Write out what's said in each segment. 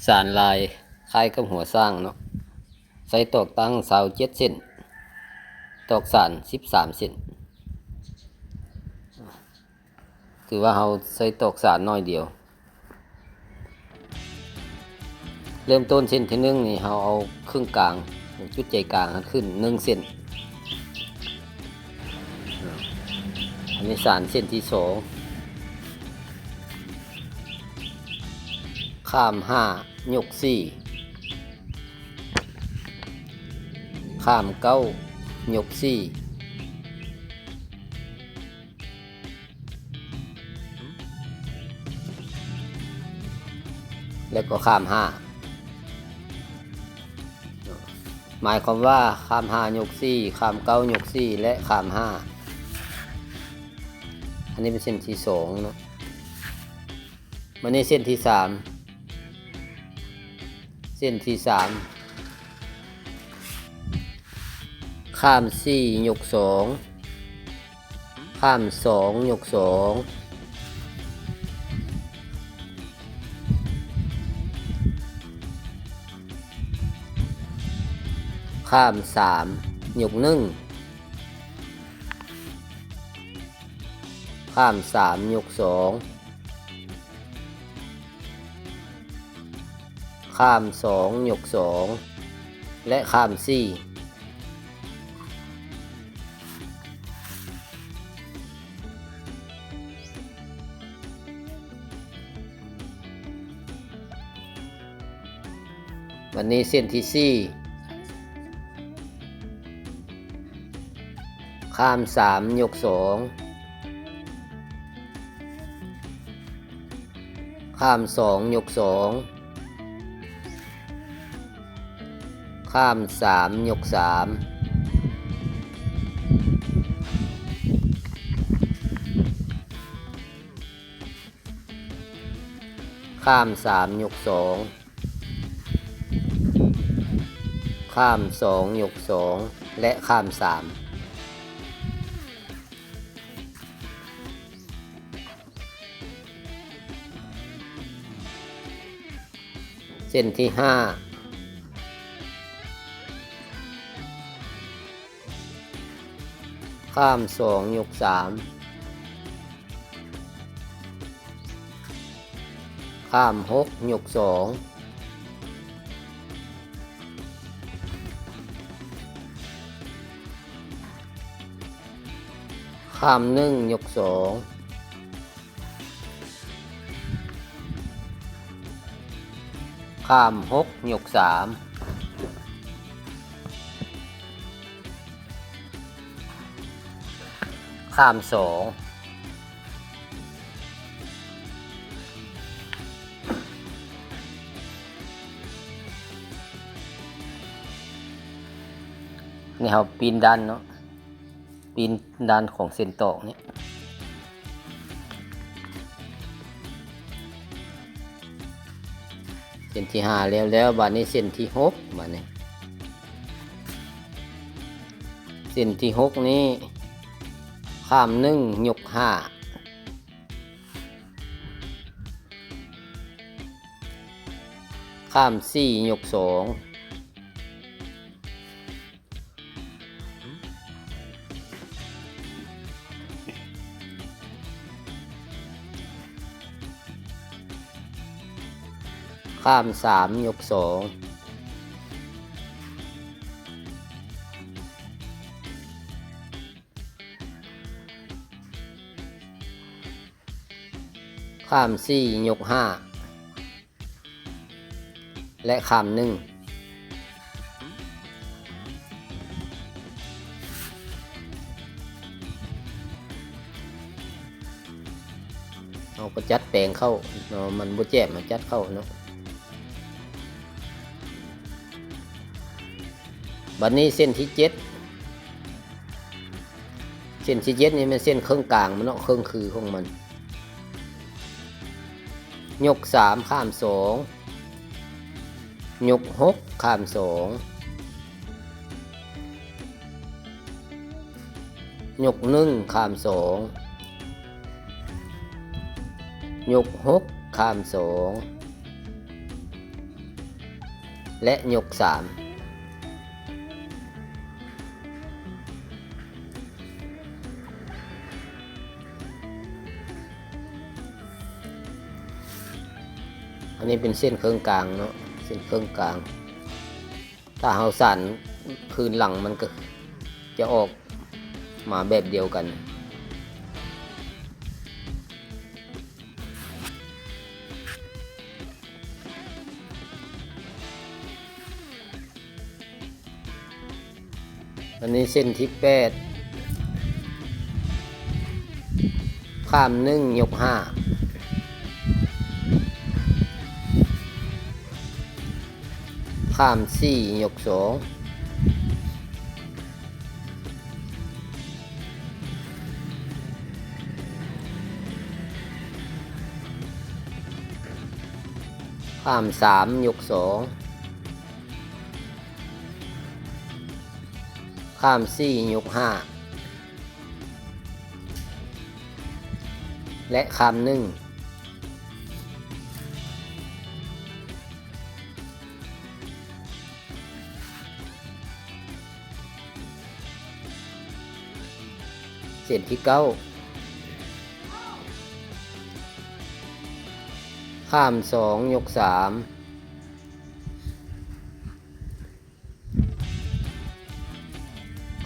ສານລາຍຄ້າຍກັບຫົວຊ້າງເນາະ, ໃຊ້ຕອກຕັ້ງຊາວເຈັດເສັ້ນ, ຕອກສານສິບສາມເສັ້ນ. ຄືວ່າເຮົາໃຊ້ຕອກສານໜ້ອຍດຽວ. ເລີ່ມຕົ້ນເສັ້ນທີໜຶ່ງນີ້ ເຮົາເອົາເຄິ່ງກາງ ຈຸດໃຈກາງຫັ້ນຂຶ້ນໜຶ່ງເສັ້ນ. ອັນນີ້ສານເສັ້ນທີສອງ ຂ້າມຫ້າ ຍົກສີ່ ຂ້າມເກົ້າ ຍົກສີ່ ແລ້ວກໍຂ້າມຫ້າ. ໝາຍຄວາມວ່າຂ້າມຫ້າຍົກສີ່ ຂ້າມເກົ້າຍົກສີ່ ແລະ ຂ້າມຫ້າ. ອັນນີ້ເປັນເສັ້ນທີສອງເນາະ. ບາດນີ້ເສັ້ນທີສາມ ເສັ້ນທີສາມ ຂ້າມສີ່ຍົກສອງ ຂ້າມສອງຍົກສອງ ຂ້າມສາມຍົກໜຶ່ງ ຂ້າມສາມຍົກສອງ ຂ້າມສອງຍົກສອງ ແລະ ຂ້າມສີ່. ບາດນີ້ເສັ້ນທີສີ່ ຂ້າມສາມຍົກສອງ ຂ້າມສອງຍົກສອງ ຂ້າມສາມຍົກສາມ ຂ້າມສາມຍົກສອງ ຂ້າມສອງຍົກສອງ ແລະ ຂ້າມສາມ. ເສັ້ນທີຫ້າ ຂ້າມສອງຍົກສາມ ຂ້າມຫົກຍົກສອງ ຂ້າມໜຶ່ງຍົກສອງ ຂ້າມຫົກຍົກສາມ ຂ້າມສອງ. ນີ້ເຮົາປີ້ນດ້ານເນາະ ປີ້ນດ້ານຂອງເສັ້ນຕອກນີ້. ເສັ້ນທີຫ້າແລ້ວ ແລ້ວບາດນີ້ເສັ້ນທີຫົກ ບາດນີ້ ເສັ້ນທີຫົກນີ້ ຂ້າມໜຶ່ງຍົກຫ້າ ຂ້າມສີ່ຍົກສອງ ຂ້າມສາມຍົກສອງ ຂ້າມສີ່ຍົກຫ້າ ແລະ ຂ້າມໜຶ່ງ. ເຮົາກໍຈັດແປງເຂົ້າເນາະ ມັນບໍ່ແຈບ ເຮົາຈັດເຂົ້າເນາະ. ບັດນີ້ເສັ້ນທີເຈັດ ເສັ້ນທີເຈັດນີ້ແມ່ນເສັ້ນເຄິ່ງກາງມັນເນາະ ເຄິ່ງຄືຂອງມັນ. ຍົກສາມ ຂ້າມສອງ ຍົກຫົກ ຂ້າມສອງ ຍົກໜຶ່ງ ຂ້າມສອງ ຍົກຫົກ ຂ້າມສອງ ແລະ ຍົກສາມ. ອັນນີ້ເປັນເສັ້ນເຄິ່ງກາງເນາະ, ເສັ້ນເຄິ່ງກາງ. ຖ້າເຮົາສານຄືນຫຼັງ ມັນກໍຈະອອກມາແບບດຽວກັນ. ອັນນີ້ເສັ້ນທີແປດ ຂ້າມໜຶ່ງ ຍົກຫ້າ, ຂ້າມສີ່ ຍົກສອງ, ຂ້າມສາມ ຍົກສອງ, ຂ້າມສີ່ ຍົກຫ້າ ແລະ ຂ້າມໜຶ່ງ. ເສັ້ນທີເກົ້າ ຂ້າມສອງ ຍົກສາມ,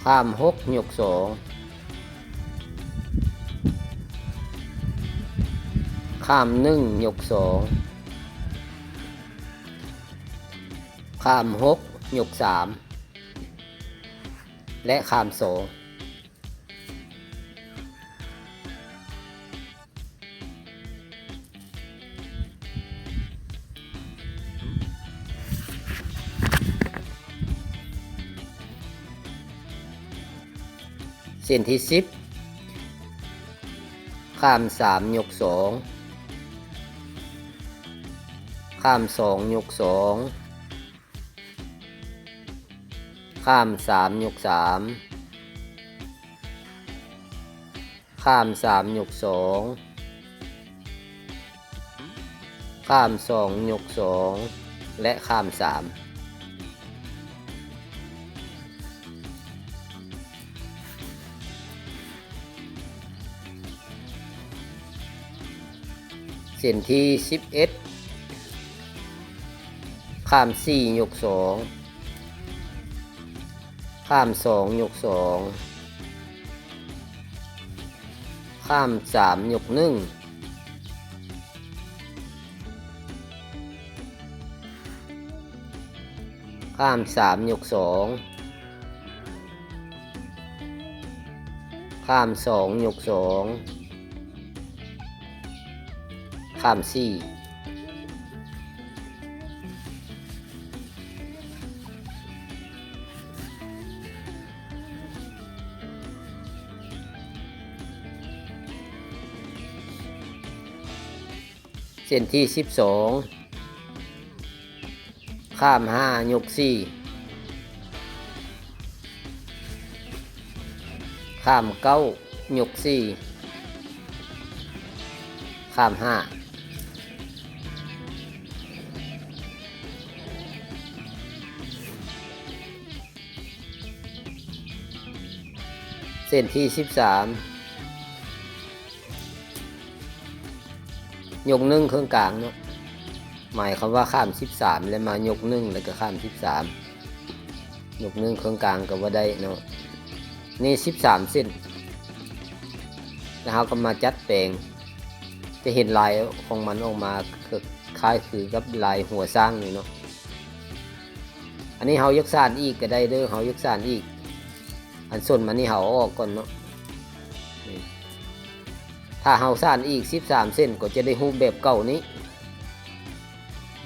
ຂ້າມຫົກ ຍົກສອງ, ຂ້າມໜຶ່ງ ຍົກສອງ, ຂ້າມຫົກ ຍົກສາມ ແລະ ຂ້າມສອງ. ເສັ້ນທີສິບ ຂ້າມສາມ ຍົກສອງ, ຂ້າມສອງ ຍົກສອງ, ຂ້າມສາມ ຍົກສາມ, ຂ້າມສາມ ຍົກສອງ, ຂ້າມສອງ ຍົກສອງ ແລະ ຂ້າມສາມ. ເສັ້ນທີສິບເອັດ ຂ້າມສີ່ ຍົກສອງ, ຂ້າມສອງ ຍົກສອງ, ຂ້າມສາມ ຍົກໜຶ່ງ, ຂ້າມສາມ ຍົກສອງ, ຂ້າມສອງ ຍົກສອງ, ຂ້າມສີ່. ເສັ້ນທີສິບສອງ ຂ້າມຫ້າ ຍົກສີ່, ຂ້າມເກົ້າ ຍົກສີ່, ຂ້າມຫ້າ. ເສັ້ນທີສິບສາມ ຍົກໜຶ່ງເຄິ່ງກາງເນາະ, ໝາຍຄວາມວ່າຂ້າມສິບສາມ ແລ້ວມາຍົກໜຶ່ງ ແລ້ວກໍຂ້າມສິບສາມ, ຍົກໜຶ່ງເຄິ່ງກາງກໍວ່າໄດ້ເນາະ. ນີ້ສິບສາມເສັ້ນ ແລ້ວເຮົາກໍມາຈັດແປງ ຈະເຫັນລາຍຂອງມັນອອກມາ ຄື ຄ້າຍຄືກັບລາຍຫົວຊ້າງນີ້ເນາະ. ອັນນີ້ເຮົາຢາກສານອີກກໍໄດ້ເດີ, ເຮົາຢາກສານອີກ ອັນສົ້ນມັນນີ້ເຮົາເອົາອອກກ່ອນເນາະ. ນີ້ ຖ້າເຮົາສານອີກສິບສາມເສັ້ນ ກໍຈະໄດ້ຮູບແບບເກົ່ານີ້.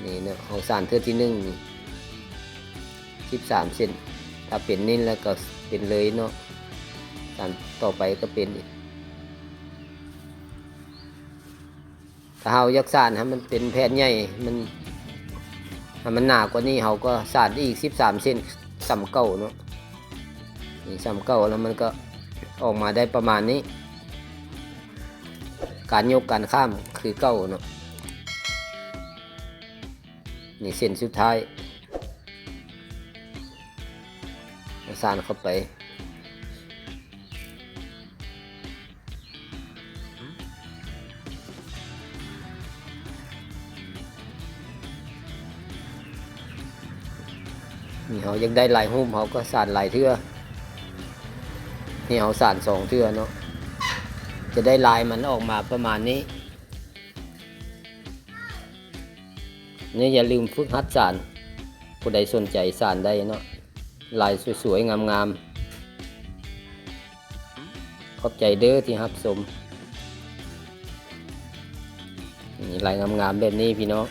ນີ້ເນາະ, ເຮົາສານເທື່ອທີໜຶ່ງນີ້ ສິບສາມເສັ້ນ, ຖ້າເປັນນີ້ແລ້ວກໍເປັນເລີຍເນາະ, ສານຕໍ່ໄປກໍເປັນອີກ. ຖ້າເຮົາຢາກສານໃຫ້ມັນເປັນແຜ່ນໃຫຍ່ ມັນ ໃຫ້ມັນໜາກວ່ານີ້ ເຮົາກໍສານໄປອີກສິບສາມເສັ້ນ ສ່ຳເກົ່າເນາະ. ນີ້ສ່ຳເກົ່າແລ້ວມັນກໍອອກມາໄດ້ປະມານນີ້, ການຍົກການຂ້າມຄືເກົ່າເນາະ. ນີ້ເສັ້ນສຸດທ້າຍ ສານເຂົ້າໄປ. ນີ້ເຮົາຢາກໄດ້ລາຍຮູບ ເຮົາກໍສານຫຼາຍເທື່ອ. ນີ້ເຮົາສານສອງເທື່ອເນາະ ຈະໄດ້ລາຍມັນອອກມາປະມານນີ້. ນີ້ຢ່າລືມຝຶກຫັດສານ ຜູ້ໃດສົນໃຈສານໄດ້ເນາະ ລາຍສວຍໆ ງາມໆ. ຂອບໃຈເດີທີ່ຮັບຊົມ. ນີ້ລາຍງາມໆແບບນີ້ພີ່ນ້ອງ.